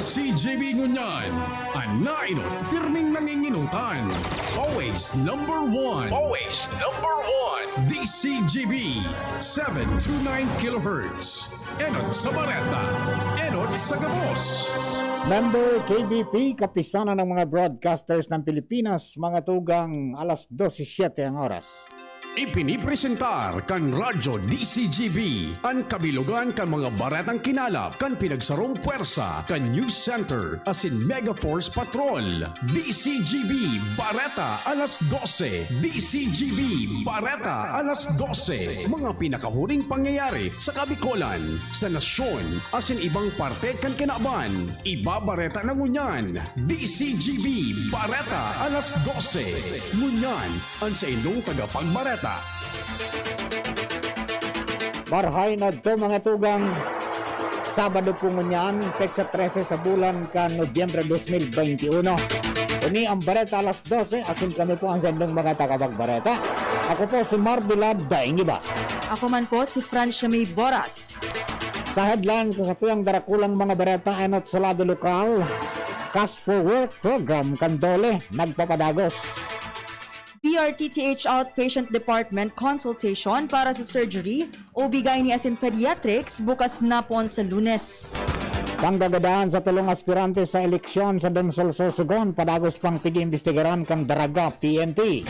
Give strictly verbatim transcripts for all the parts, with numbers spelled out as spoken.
C G B ngunyan, an nainot, pirming nanginginutan. Always number one. Always number one. D C G B, seven two nine kilohertz. Enot sa bareta, enot sa gabos. Member K B P, Kapisanan ng mga Broadcasters ng Pilipinas, mga tugang, alas dose siyete ang oras. Ipinipresentar kan Radyo D C G B an kabilugan kan mga baretang kinalap kan pinagsarong pwersa kan News Center asin Mega Force Patrol. D C G B Bareta alas dose. D C G B Bareta alas dose. Mga pinakahuring pangyayari sa Kabikolan, sa nasyon, asin ibang parte kan kinaban. Ibabareta na ngunyan. D C G B Bareta alas dose. Ngunyan, an saindong tagapagbareta. Marhay na to, mga tugang. Sabado po ngunyan, petsa trese sa bulan kan Nobyembre dos mil beinti uno. Ini ang Bareta alas dose, asin kami po ang saindong mga tagapagbareta. Ako po si Marbilad Daing Iba. Ako man po si Francia May Boras. Sa headline ko sa tuyang darakulang mga bareta, enot sa lado lokal, Cash for Work Program kan DOLE nagpapadagos. B R T T H Outpatient Department consultation para sa surgery, O B gynae asin pediatrics bukas na poon sa Lunes. Panggagadan sa tulong aspirante sa eleksyon sa Donsol Sorsogon, padagos pang pig-iimbestigaran kan Daraga P N P.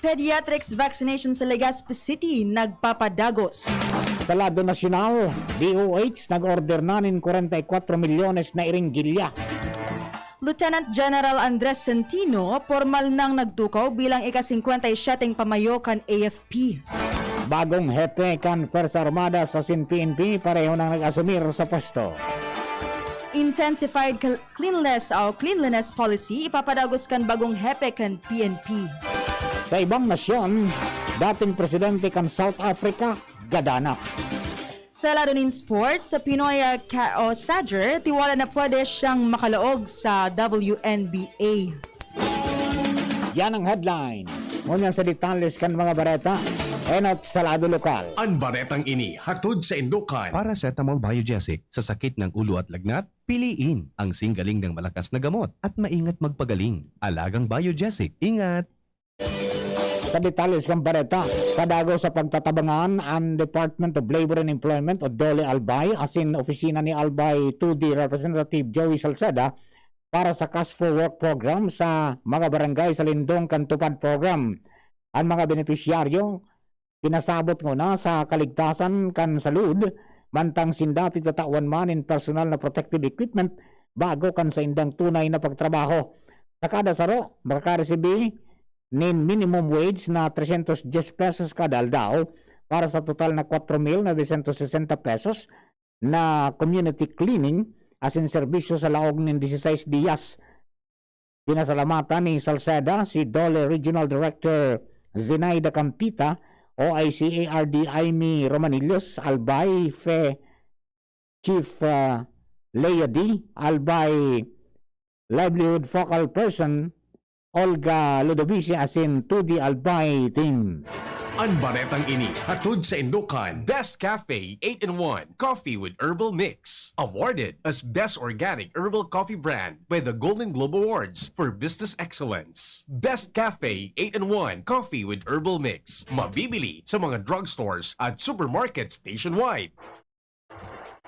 Pediatrics vaccination sa Legazpi City nagpapadagos. Sa lado nasyonal, D O H nag-order na nin kwarenta y kwatro milyones na iringgilya. Lieutenant General Andres Centino, pormal nang nagtukaw bilang ika-singkwenta y siyeteng pamayo kan A F P. Bagong hepe kan Pwersa Armada asin P N P pareho nang nag-asumir sa pwesto. Intensified cl- cleanliness o cleanliness policy ipapadagos kan bagong hepe kan P N P. Sa ibang nasyon, dating presidente kan South Africa, gadanak. Sa lado nin sports, sa Pinoy ah, ka o Sager, tiwala na pwede siyang makalaog sa W N B A. Yan ang headlines. Ngunyan sa detalles kan mga bareta, enot sa lado lokal. An baretang ini hatod saindo kan Paracetamol Biogesic sa sakit ng ulo at lagnat, piliin ang singgaling ng malakas na gamot at maingat magpagaling. Alagang Biogesic, ingat! Sa detalles kan bareta, padagos sa pagtatabangan an Department of Labor and Employment o DOLE Albay asin opisina ni Albay two D Representative Joey Salceda para sa Cash for Work Program sa mga barangay sa lindong kan TUPAD Program. An mga benepisyaryo pinasabot nguna sa kaligtasan kan salud, mantang sinda pigtatawan man nin personal na protective equipment bago kan saindang tunay na pagtrabaho. Sa kada saro, makakaresibi nin minimum wage na tresyentos dyes pesos kada aldaw para sa total na kwatro mil novesyentos sesenta pesos na community cleaning asin serbisyo sa laog nin dieciséis diyas. Pinasalamatan ni Salceda si DOLE Regional Director Zenaida Campita, O I C A R D Aimee Romanillos, Albay Fe Chief uh, Lea D, Albay Livelihood Focal Person Olga Ludovici asin two D Albay Team. An baretang ini hatod saindo kan Best Cafe eight-in-one Coffee with Herbal Mix, awarded as Best Organic Herbal Coffee Brand by the Golden Globe Awards for Business Excellence. Best Cafe eight-in-one Coffee with Herbal Mix, mabibili sa mga drugstores at supermarkets nationwide.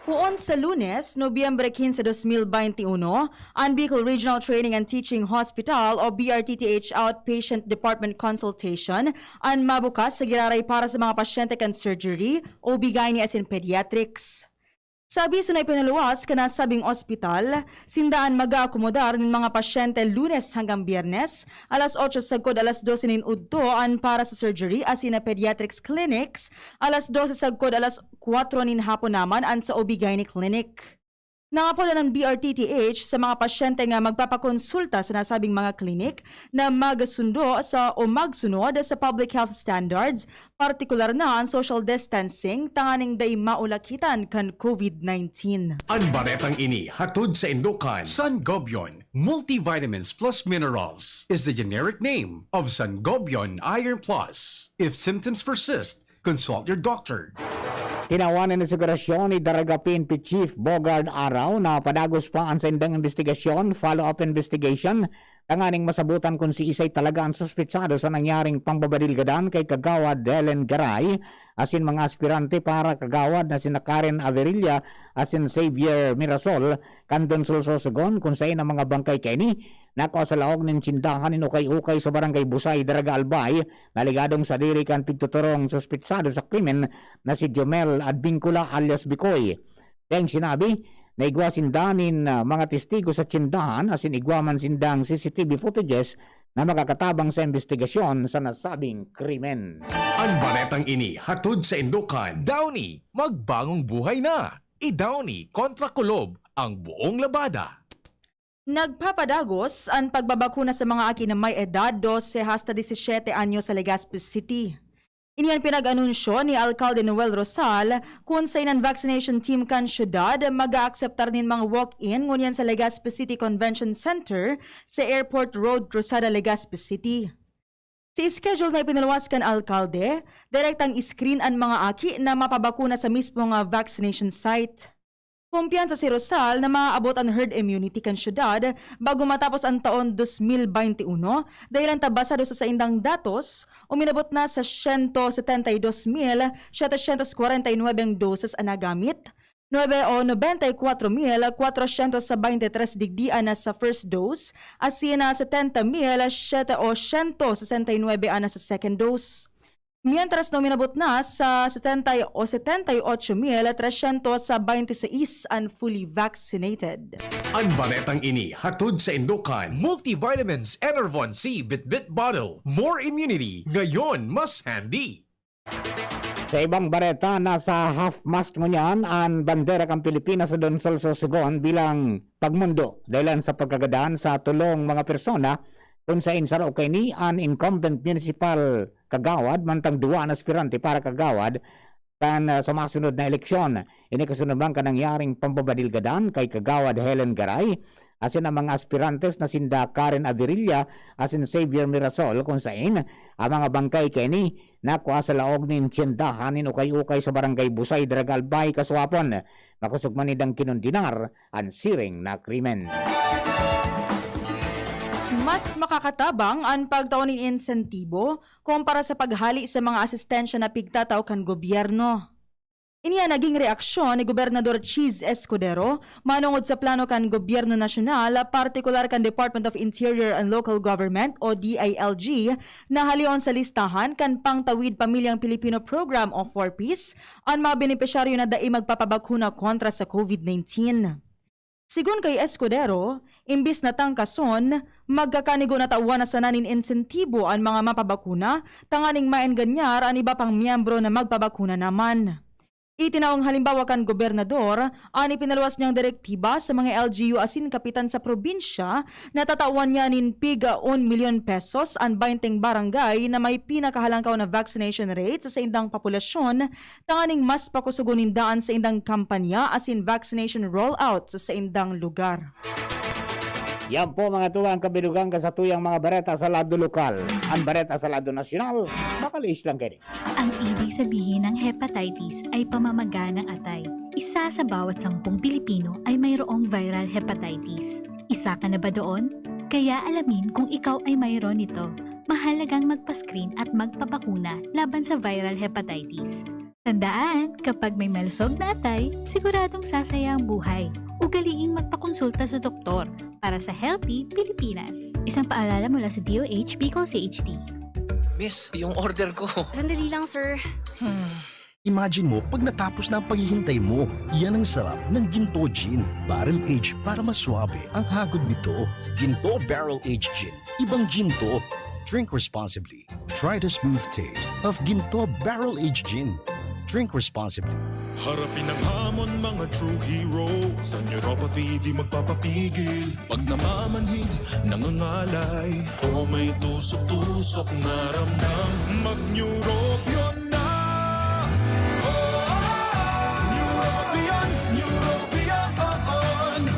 Poon sa Lunes, Nobyembre quince, dos mil beinti uno, an Bicol Regional Training and Teaching Hospital o B R T T H Outpatient Department Consultation an mabukas sa giraray para sa mga pasyente kan surgery, O B gynae asin pediatrics. Sa abiso na ipinaluwas kan nasabing ospital, sinda an mag-aakomodar nin mga pasyente Lunes hanggang Biyernes, alas otso sagkod alas dose nin udto an para sa surgery asin na pediatrics clinics, alas dose sagkod alas kwatro nin hapon naman an sa O B gynae clinic. Nangapodan an B R T T H sa mga pasyente nga magpapakonsulta sa nasabing mga klinik na magsundo sa o magsunod sa public health standards, partikular na an social distancing, tanganing dai maulakitan kan COVID nineteen. An baretang ini hatod saindo kan Sangobion Multivitamins Plus Minerals is the generic name of Sangobion Iron Plus. If symptoms persist, consult your doctor. Tinawan na ni Sigurasyon ni Daraga P N P Chief Bogard Araw na padagos pa an saindang investigasyon, follow-up investigation, tanganing masabutan kun siisay talaga an suspitsado sa nangyaring pambabadil gadan kay Kagawad Helen Garay asin mga aspirante para kagawad na sina Karen Averilla asin Xavier Mirasol kan Donsol Sorsogon, kun sain ang mga bangkay kaini nakua sa laog nin tsindahan nin ukay-ukay sa Barangay Busay, Daraga Albay, na ligadong sadiri kan pigtuturong suspitsado sa krimen na si Jomel Advincula alias Bikoy. Dayang sinabi na igwa sinda nin, ah, mga testigo sa tsindahan asin igwa man sindang C C T V footages na makakatabang sa imbestigasyon sa nasabing krimen. An baretang ini hatod sa Indokan. Downy, magbangong buhay na! I-Downy kontra kulob ang buong labada. Nagpapadagos an pagbabakuna sa mga aki na may edad dose hasta disisete anyos sa Legazpi City. Ini an pinag-anunsyo ni Alkalde Noel Rosal, kun sain an vaccination team kan syudad mag-aakseptar nin mga walk-in ngunyan sa Legazpi City Convention Center sa Airport Road, Cruzada, Legazpi City. Sa schedule na ipinaluwas kan alkalde, direktang screen an mga aki na mapabakuna sa mismong, ah, vaccination site. Kumpiyansa si Rosal na maaabot an herd immunity kan syudad bago matapos an taon dos mil baynte uno, dahelan ta basado sa saindang datos, uminabot na sa siyento setenta y dos mil setecientos kwarenta y nuebe ang doses an nagamit, nuebe o nobenta y kwatro mil kwatrosyentos sa baynte tres digdi an nasa first dose, asin na setenta mil siyete o siyento sesenta y nuebe an nasa second dose. Mientras na uminabot na sa setenta o setenta y ocho mil tresyentos sa baynte sais an fully vaccinated. An baretang ini hatod sa Indokan. Multivitamins Enervon C Bitbit Bottle. More immunity. Ngayon, mas handy. Sa ibang bareta, nasa half-mast ngunyan an bandera kan Pilipinas sa Donsol Sorsogon bilang pagmundo dahilan sa pagkagadan sa tulong mga persona, kun sain saro kaini an incumbent municipal kagawad, mantang duwa na aspirante para kagawad kan, ah, sa masunod na eleksyon. Ini kasunod man kan nangyaring pambabadilgadan kay Kagawad Helen Garay asin ang mga aspirantes na sinda Karen Averilla asin Xavier Mirasol, kun sain ang mga bangkay kaini nakua sa laog nin tyendahan nin ukay-ukay sa Barangay Busay, Daraga Albay, Casuapon. Makosog man nindang kinondenar an siring na krimen. Mas makakatabang an pagtao nin insentibo kumpara sa paghale sa mga asistensya na pigtatao kan gobyerno. Ini an naging reaksyon ni Gobernador Chiz Escudero manongod sa plano kan Gobyerno Nasyonal, partikular kan Department of Interior and Local Government o D I L G, na haleon sa listahan kan Pangtawid Pamilyang Pilipino Program o four Ps an mga benepisyaryo na dai magpapabakuna kontra sa COVID nineteen. Sigon kay Escudero, imbis na tangkason, magkakanigo na tawan na sana nin insentibo an mga mapabakuna tanganing maenganyar an iba pang miyembro na magpabakuna naman. Itinawang halimbawa kan gobernador an ipinaluwas niyang direktiba sa mga L G U asin kapitan sa probinsya na tatawan niya nin piga un milyon pesos an bainteng barangay na may pinakahalangkaw na vaccination rate sa saindang populasyon tanganing mas pakusogon ninda an saindang kampanya asin vaccination rollout sa saindang lugar. Yan po, mga tugang, kabilugan kan satuyang mga bareta sa lado lokal. Ang bareta sa lado nasyonal, makalihis lang kaini. Ang ibig sabihin ng hepatitis ay pamamaga ng atay. Isa sa bawat sampung Pilipino ay mayroong viral hepatitis. Isa ka na ba doon? Kaya alamin kung ikaw ay mayroon nito. Mahalagang magpa-screen at magpabakuna laban sa viral hepatitis. Tandaan, kapag may malusog na atay, siguradong sasaya ang buhay. Ugaliing magpakonsulta sa doktor para sa Healthy Pilipinas. Isang paalala mula sa D O H Bicol C H D. Miss, yung order ko. Sandali lang, sir. Hmm. Imagine mo, pag natapos na ang paghihintay mo, yan ang sarap ng Ginto Gin. Barrel aged para mas swabe ang hagod nito. Ginto Barrel Aged Gin. Ibang Ginto. Drink responsibly. Try the smooth taste of Ginto Barrel Aged Gin. Drink responsibly. Harapin ang hamon, mga true hero. Sa neuropathy, di magpapapigil. Pag namamanhid, nangangalay. O may tusok-tusok na ramdam, mag-Neurobion na! Oh, Neurobion, Neurobion, oh, oh.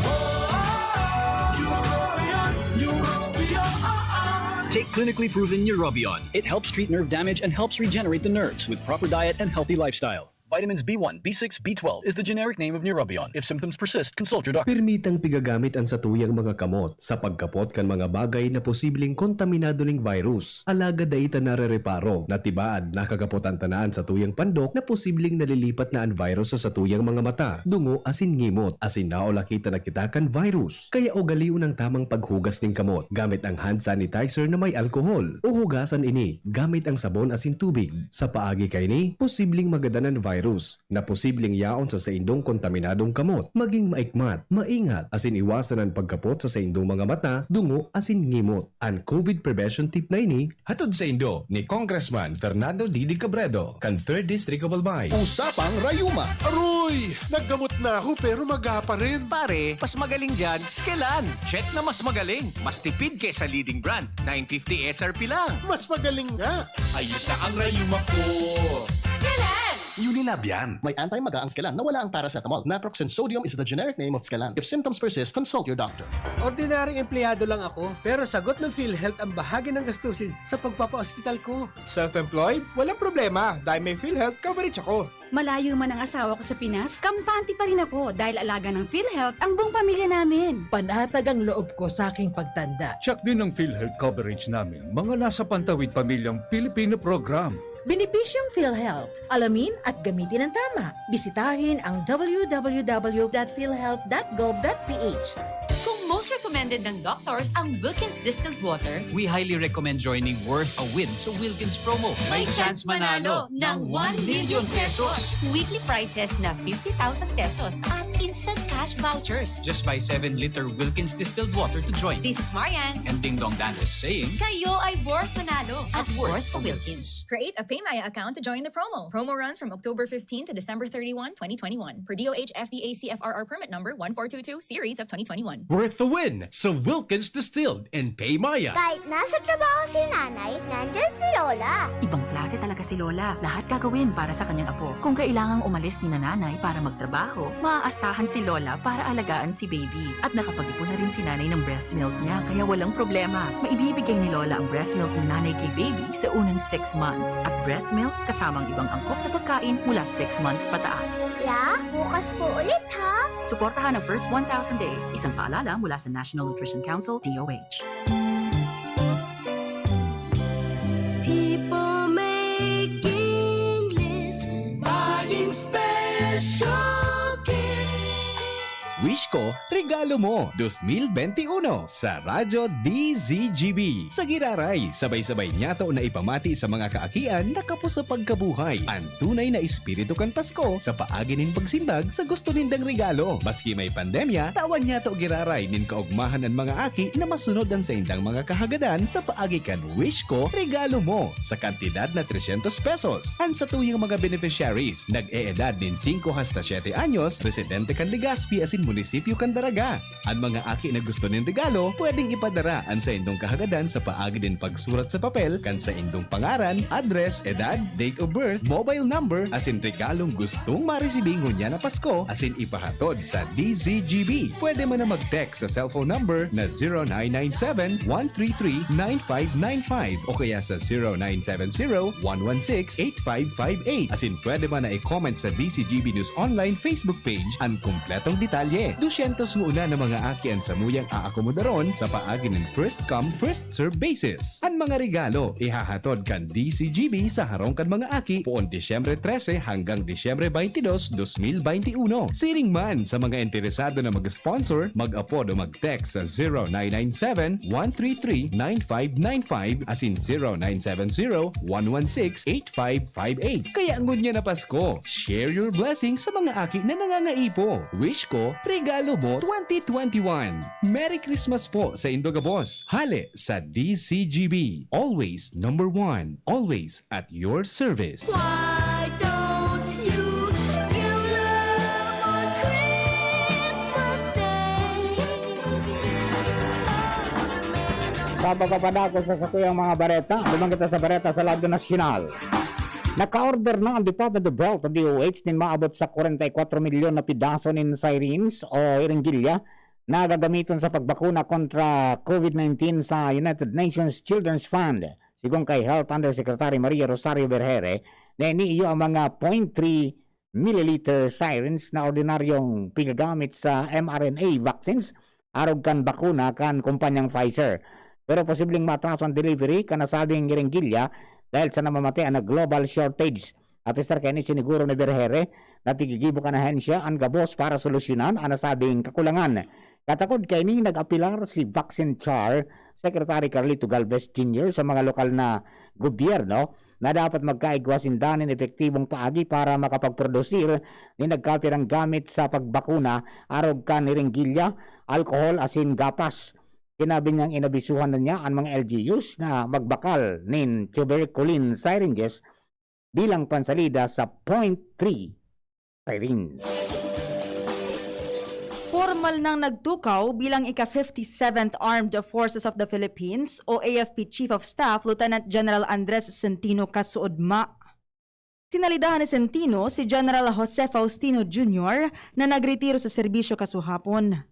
Neurobion, Neurobion, oh, oh. Take clinically proven Neurobion. It helps treat nerve damage and helps regenerate the nerves with proper diet and healthy lifestyle. Vitamins B one, B six, B twelve is the generic name of Neurobion. If symptoms persist, consult your doctor. Permitang pigagamit an satuyang mga kamot sa pagkapot kan mga bagay na posibleng kontaminado ning virus. Alagad dai ta narereparo na tibaad nakakapot an tanan satuyang pandok na posibleng nalilipat na an virus sa satuyang mga mata, dungo asin ngimot, asin naulakitan na kita kan virus. Kaya ugalion ang tamang paghugas nin kamot gamit ang hand sanitizer na may alkohol, o hugasan ini gamit ang sabon asin tubig. Sa paagi kaini, posibleng magadan an virus na posibleng yaon sa saindong kontaminadong kamot. Maging maikmat, maingat, asin iwasan an pagkapot sa saindong mga mata, dungo, asin ngimot. An COVID prevention tip na ini, hatod saindo ni Congressman Fernando Didi Cabredo, kan Third District of Albay. Usapang Rayuma. Aroy! Naggamot na ako pero maga pa rin. Pare, mas magaling dyan, Skelan. Check na mas magaling. Mas tipid kesa leading brand. Nine fifty S R P lang. Mas magaling nga. Ayos na ang rayuma ko. Skelan! Unilab yan. May anti-maga ang Skelan na wala ang paracetamol. Naproxen sodium is the generic name of Skelan. If symptoms persist, consult your doctor. Ordinaryong empleyado lang ako, pero sagot ng PhilHealth ang bahagi ng gastusin sa pagpapaospital ko. Self-employed? Walang problema dahil may PhilHealth coverage ako. Malayo man ang asawa ko sa Pinas, kampante pa rin ako dahil alaga ng PhilHealth ang buong pamilya namin. Panatag ang loob ko sa aking pagtanda. Check din ang PhilHealth coverage namin, mga nasa pantawid pamilyang Pilipino program. Benepisyong PhilHealth. Alamin at gamitin ang tama. Bisitahin ang w w w dot philhealth dot gov dot p h. Kung most recommended ng doctors ang Wilkins Distilled Water, we highly recommend joining Worth a Win sa Wilkins promo. May chance manalo ng one million pesos. Weekly prizes na fifty thousand pesos at instant cash vouchers. Just buy seven liter Wilkins Distilled Water to join. This is Marian. And Ding Dong Dantes saying, kayo ay worth manalo at worth a Wilkins. Create a PayMaya account to join the promo. Promo runs from October fifteen to December thirty-one, twenty twenty-one. Per D O H F D A C F R R permit number one four two two series of twenty twenty-one. Worth the win sa Wilkins Distilled and PayMaya. Kahit nasa trabaho si nanay, nandyan si Lola. Ibang klase talaga si Lola. Lahat gagawin para sa kanyang apo. Kung kailangang umalis ni nanay para magtrabaho, maaasahan si Lola para alagaan si baby. At nakapag-ipon na rin si nanay ng breast milk niya, kaya walang problema. Maibibigay ni Lola ang breast milk ni nanay kay baby sa unang six months. At breast milk kasamang ibang angkop na pagkain mula six months pataas. Ya, bukas po ulit ha! Suportahan ang first one thousand days. Isang paalala mula sa National Nutrition Council, D O H. People making lists, buying special gifts. Wish ko, regalo mo, dos mil benti uno, sa Radyo D Z G B. Sa giraray, sabay-sabay niyato na ipamati sa mga kaakian na kapos sa pagkabuhay an tunay na espiritu kan Pasko sa paagi nin pagsimbag sa gusto nindang regalo. Maski may pandemya, tawan niyato giraray nin kaogmahan an mga aki na masunod an saindang mga kahagadan sa paagi kan Wish Ko, Regalo Mo sa kantidad na tresyentos pesos. An satuyang mga beneficiaries, nag-eedad nin singko hasta siyete anyos, residente kan Legazpi asin munisipyo kan Daraga. An mga aki na gusto nin regalo, pwedeng ipadara an saindong kahagadan sa paagi nin pagsurat sa papel kan saindong pangaran, address, edad, date of birth, mobile number, asin regalong gustong maresibi ngunyan na Pasko, asin ipahatod sa D Z G B. Pwede man na mag-text sa cellphone number na zero nine nine seven, one three three, nine five nine five o kaya sa zero nine seven zero, one one six, eight five five eight. Asin pwede man na i-comment sa D Z G B News Online Facebook page an kumpletong detalye. Dusyentos nguna na mga aki an samuyang aakomodaron sa paagi nin first come, first serve basis. An mga regalo ihahatod kan D Z G B sa harong kan mga aki poon Disyembre trese hanggang Disyembre baynte dos, dos mil baynte uno. Siring man sa mga interesado na mag-sponsor, mag-apod o mag-text sa zero nine nine seven, one three three, nine five nine five asin zero nine seven zero, one one six, eight five five eight. Kaya ngunyan na Pasko, share your blessing sa mga aki na nangangaipo. Wish Ko, Regalo Mo twenty twenty-one. Merry Christmas po sa indo gabos. Hale sa D Z G B. Always number one. Always at your service. Why don't you give love on Christmas Day? Sa pagpapadako sa satuyang mga bareta, duman kita sa bareta sa lado nasyonal. Naka-order na ang Department of Health o D O H nin maabot sa kwarenta y kwatro milyon na pidaso nin sirens o iringgilya na gagamiton sa pagbakuna kontra COVID nineteen sa United Nations Children's Fund. Sigon kay Health Undersecretary Maria Rosario Vergeire, na ini iyo ang mga point three milliliter syringe na ordinaryong pigagamit sa M R N A vaccines arog kan bakuna kan kumpanyang Pfizer. Pero posibleng maatraso an delivery kan nasabing ringgilya dahil sa namamatean na global shortage. Apisar kaini, siniguro ni Vergeire na tigigibo kan ahensya an gabos para solusyonan an nasabing kakulangan. Katakod kaini, nag-apelar si Vaccine Czar Secretary Carlito Galvez Junior sa mga lokal na gobyerno na dapat magkaigwa sinda nin epektibong paagi para makapagprodusir nin nagkapirang gamit sa pagbakuna arog kan ringgilya, alkohol asin gapas. Sinabi niyang inabisuhan na niya an mga L G Us na magbakal nin tuberculin syringes bilang pansalida sa point three syringe. Pormal nang nagtukaw bilang ika-fifty-seventh Armed Forces of the Philippines o A F P Chief of Staff Lieutenant General Andres Centino Kasuodma. Sinalidahan ni Centino si General Jose Faustino Junior na nagretiro sa serbisyo kasuhapon.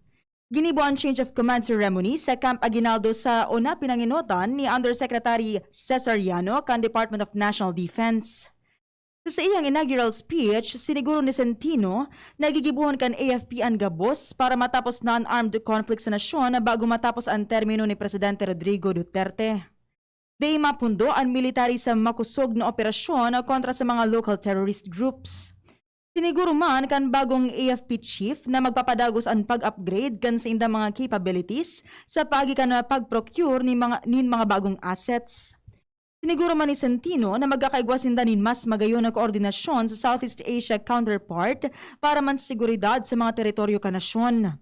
Ginibo an change of command ceremony sa Camp Aguinaldo sa una pinangenotan ni Undersecretary Cesar Yano kan Department of National Defense. Sa saiyang inaugural speech, siniguro ni Centino na gigibohon kan A F P an gabos para matapos na an armed conflict sa nasyon bago matapos an termino ni Presidente Rodrigo Duterte. Dai mapundo an military sa makosog na operasyon kontra sa mga local terrorist groups. Siniguro man kan bagong A F P chief na magpapadagos an pag-upgrade kan saindang mga capabilities sa paagi kan pag-procure nin mga, nin mga bagong assets. Siniguro man ni Centino na magkakaigwa sinda nin mas magayon na koordinasyon sa Southeast Asia counterpart para man sa seguridad sa mga teritoryo kan nasyon.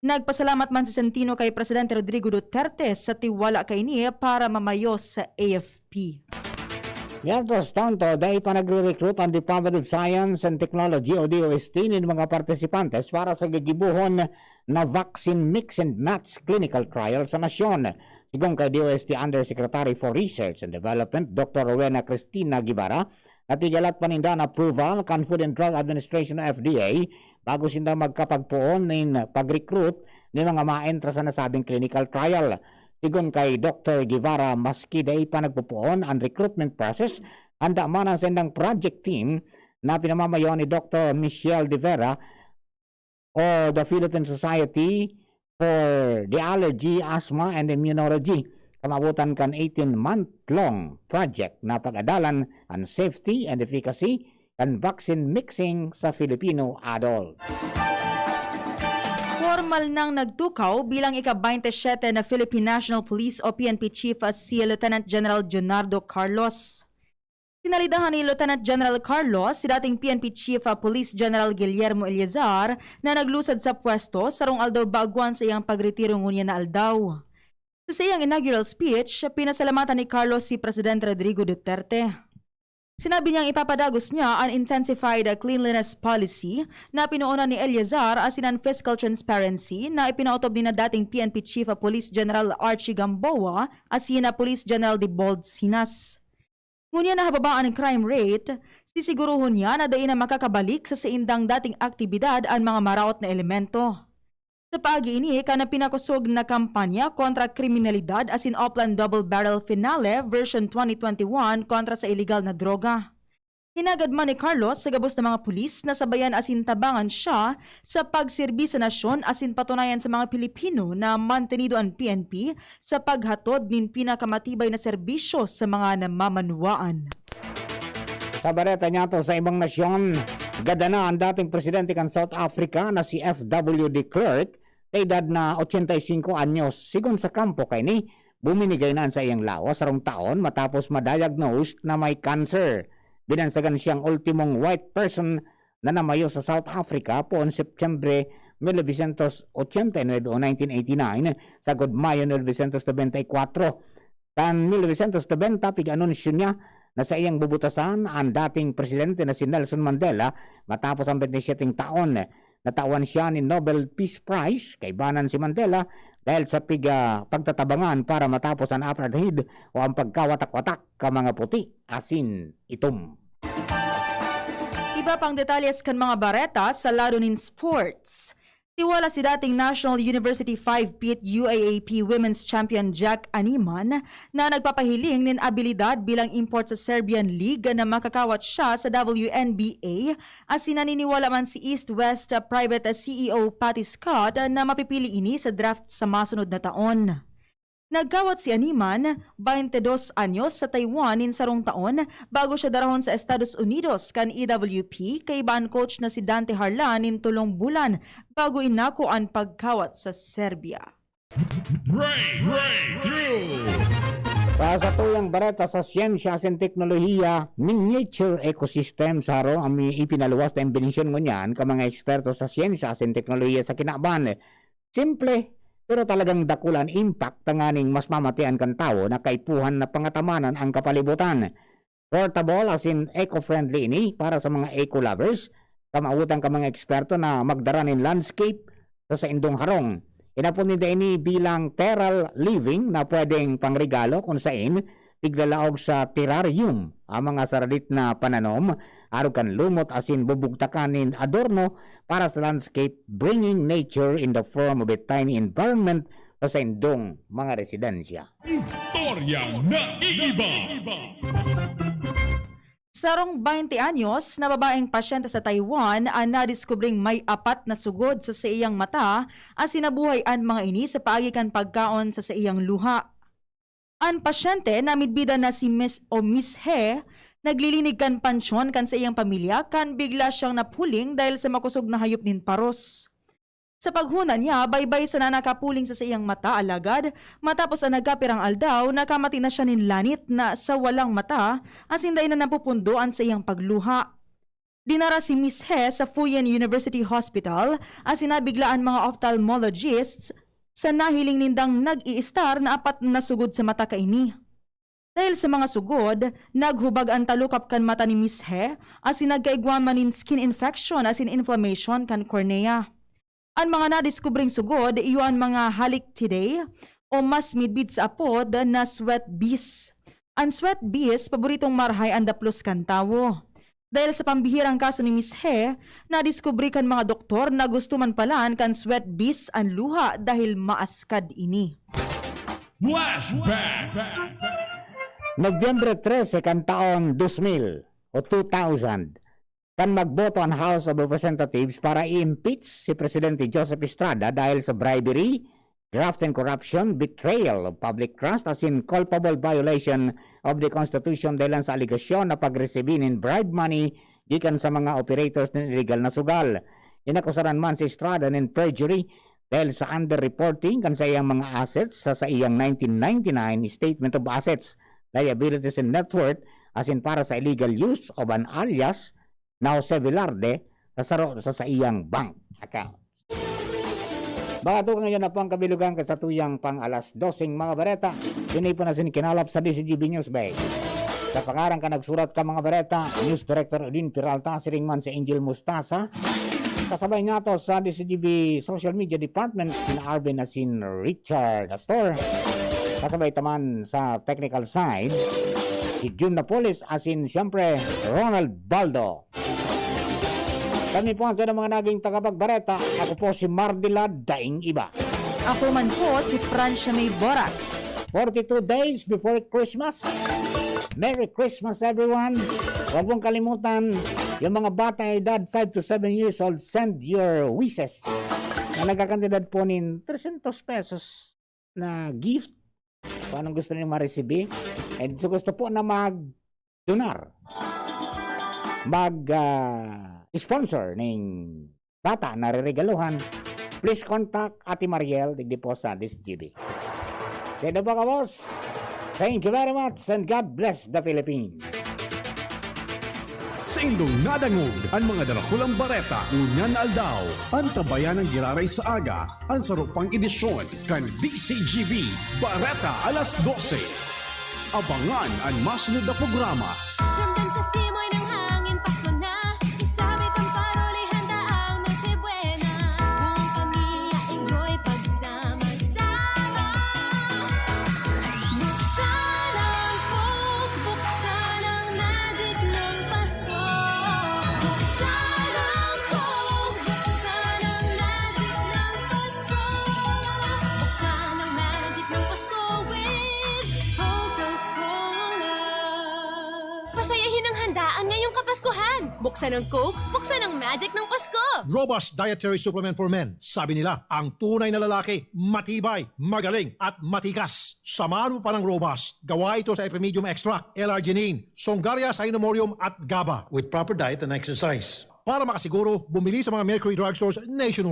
Nagpasalamat man si Centino kay Presidente Rodrigo Duterte sa tiwala kaini para mamayo sa A F P. Mientras tanto, dai pa nagre-recruit ang Department of Science and Technology o D O S T nin mga partisipantes para sa gigibohon na vaccine mix and match clinical trial sa nasyon. Sigon kay D O S T Undersecretary for Research and Development, Doctor Rowena Cristina Guevara, napigalat pa ninda an approval kan Food and Drug Administration o F D A bago sinda magkapagpoon nin pag-recruit nin mga maentra sa nasabing clinical trial. Sigon kay Doctor Guevara, maski dai pa nagpopoon an recruitment process, handa man an saindang project team na pinamamayo ni Doctor Michelle De Vera o the Philippine Society for the Allergy, Asthma, and Immunology. Kamabotan kan eighteen-month-long project na pag-adalan an safety and efficacy kan vaccine mixing sa Filipino adult. Formal nang nagtukaw bilang ika-baynte siyete na Philippine National Police o P N P Chief si Lieutenant General Junardo Carlos. Sinalidahan ni Lieutenant General Carlos si dating P N P Chief Police General Guillermo Eleazar na naglusad sa pwesto sarong aldaw bago an saiyang pagretiro ngunyan na aldaw. Sa saiyang inaugural speech, pinasalamatan ni Carlos si Presidente Rodrigo Duterte. Sinabi niyang ipapadagos niya an intensified cleanliness policy na pinoonan ni Eleazar asin an fiscal transparency na ipinaotob ni na dating P N P Chief Police General Archie Gamboa asin na Police General Dibold Sinas. Ngunyan na hababa an crime rate, sisiguruhon niya na dai na makakabalik sa saindang dating aktibidad an mga maraot na elemento. Sa paagi ini, kan pinakosog na kampanya kontra kriminalidad asin Oplan Double Barrel Finale version twenty twenty-one kontra sa iligal na droga. Hinagad man ni Carlos sa gabos na mga pulis na sabayan asin tabangan siya sa pagserbi sa nasyon asin patunayan sa mga Pilipino na mantenido an P N P sa paghatod nin pinakamatibay na serbisyo sa mga namamanwaan. Sa bareta niyato sa ibang nasyon, gadana an dating presidente kan South Africa na si F W de Klerk, sa edad na ochenta y cinco anyos. Sigon sa kampo kaini, buminigay na an saiyang lawas sarong taon matapos ma-diagnose na may cancer. Binansagan siyang ultimong white person na namayo sa South Africa poon Setyembre mil novecientos ochenta y nuebe o nineteen eighty-nine, sagkod Mayo mil novecientos nobenta y kwatro. Kan mil novecientos nobenta, pig-anunsyo niya na saiyang bubutasan an dating presidente na si Nelson Mandela matapos an bente y siyete taon. Natawan siya nin Nobel Peace Prize, kaibanan si Mandela, dahil sa piga pagtatabangan para matapos an apartheid o ang pagkawatak-watak ka mga puti asin itom. Iba pang detalles kan mga bareta sa lado nin sports. Tiwala si dating National University five-peat U A A P Women's Champion Jack Animan na nagpapahiling nin abilidad bilang import sa Serbian League na makakawat siya sa W N B A, asin naniniwala man si East West Private C E O Patty Scott na mapipili ini sa draft sa masunod na taon. Nagkawat si Animan, baynte dos anyos, sa Taiwan nin sarong taon bago siya darahon sa Estados Unidos kan E W P, kaiba an coach na si Dante Harlan nin tolong bulan bago inako an pagkawat sa Serbia. Breakthrough! Sa satuyang bareta sa siyensya asin teknolohiya, ning nature ecosystem sa harong an ipinaluwas na imbensyon ngunyan kan mga eksperto sa siyensya asin teknolohiya sa kinaban. Simple, pero talagang dakula an impact tanganing mas mamatian kan tawo na kaipuhan na pangatamanan an kapalibutan. Portable asin eco-friendly ini para sa mga eco-lovers. Kamawotan kan mga eksperto na magdara nin landscape sa saindong harong. Inapod ninda ini bilang terral living na pwedeng pangregalo kun sain tiglalaog sa terrarium ang mga saradit na pananom, arog kan lumot asin bubugtakan nin adorno para sa landscape, bringing nature in the form of a tiny environment sa saindong mga residensya. Istoryang naiiba. Sarong baynte anyos na babaeng pasyente sa Taiwan an nadiskubring may apat na sugod sa saiyang mata asin nabuhay an mga ini sa paagi kan pagkaon sa saiyang luha. An pasyente na midbidan na si Miss o Miss He, naglilinig kan pansyon kan saiyang pamilya kan bigla siyang napuling dahil sa makosog na hayop nin paros. Sa paghona niya, baybay sana nakapuling sa saiyang mata, alagad matapos an nagkapirang aldaw, nakamati na siya nin lanit na sa walang mata asin dai na napupundo an saiyang pagluha. Dinara si Miss He sa Fuyin University Hospital asin nabigla an mga ophthalmologists sa nahiling nindang nag-iistar na apat na sugod sa mata kaini. Dahil sa mga sugod, naghubag an talukap kan mata ni Miss He asin nagkaigwa man nin skin infection asin inflammation kan cornea. An mga nadiskubring sugod iyo an mga halictidae o mas midbid sa apod na sweat bees. An sweat bees paboritong marahay an daplos kan tawo. Dahil sa pambihirang kaso ni Miss He, nadiskubre kan mga doktor na gusto man palan kan sweat bees an luha dahil maaskad ini. Flashback! Nobyembre trese kan taon dos mil o two thousand, kan magboto an House of Representatives para i-impeach si Presidente Joseph Estrada dahil sa bribery, graft and corruption, betrayal of public trust asin culpable violation of the Constitution dahilan sa alegasyon na pagresibi nin bribe money gikan sa mga operators nin illegal na sugal. Inakusaran man si Estrada nin perjury dahil sa underreporting kan saiyang mga assets sa saiyang nineteen ninety-nine Statement of Assets, Liabilities and Net Worth asin para sa illegal use of an alias na Jose Velarde sa saro sa saiyang bank account. Baka to ngayon na po ang kabilugan kan satuyang pang alas doseng mga bareta. Yun po na sinikinalap sa D C G B News Bay. Sa pangaran ka nagsurat ka mga bareta, News Director Odin Peralta, siring man si Angel Mustasa. Kasabay nga to sa D C G B Social Media Department, sina Arvin asin Richard Astor. Kasabay taman sa technical side, si Jun Napoles asin siyempre Ronald Baldo. Kami po ang sa mga naging tagapagbareta. Ako po si Mardila Daing Iba. Ako man po si Francia May Boras. Forty-two days before Christmas. Merry Christmas, everyone! Huwag mong kalimutan, yung mga bata edad five to seven years old, send your wishes. Na nagkakantidad po nin trescientos pesos na gift. Kung anong gusto niyo maresibi. And so gusto po na mag-donar, mag-sponsor ning bata na reregaluhan, please contact Ate Mariel digdi po sa D C G B. Dito po ka, boss. Thank you very much and God bless the Philippines. Saindong nadangog an mga darakulang bareta ngunyan na aldaw. An tabayanang giraray sa aga, an saro pang edisyon kan D C G B Bareta alas dose. Abangan an masunod na programa. Ramdam sa simoy ng hangin, Pasko na. Isabit ang paroli, handa ang Noche Buena. Buong pamilya, enjoy pagsama-sama. Buksan ang Coke, buksan ang magic ng Pasko. Buksan ang Coke, buksan ang magic Ngayong Kapaskuhan, buksan ang Coke, buksan ang magic ng Pasko! Robust Dietary Supplement for Men. Sabi nila, ang tunay na lalaki, matibay, magaling, at matikas. Samahan mo pa ng Robust. Gawa ito sa Epimedium Extract, L-arginine, Songaria Cinnamomum at GABA. With proper diet and exercise. Para makasiguro, bumili sa mga Mercury Drugstores nationwide.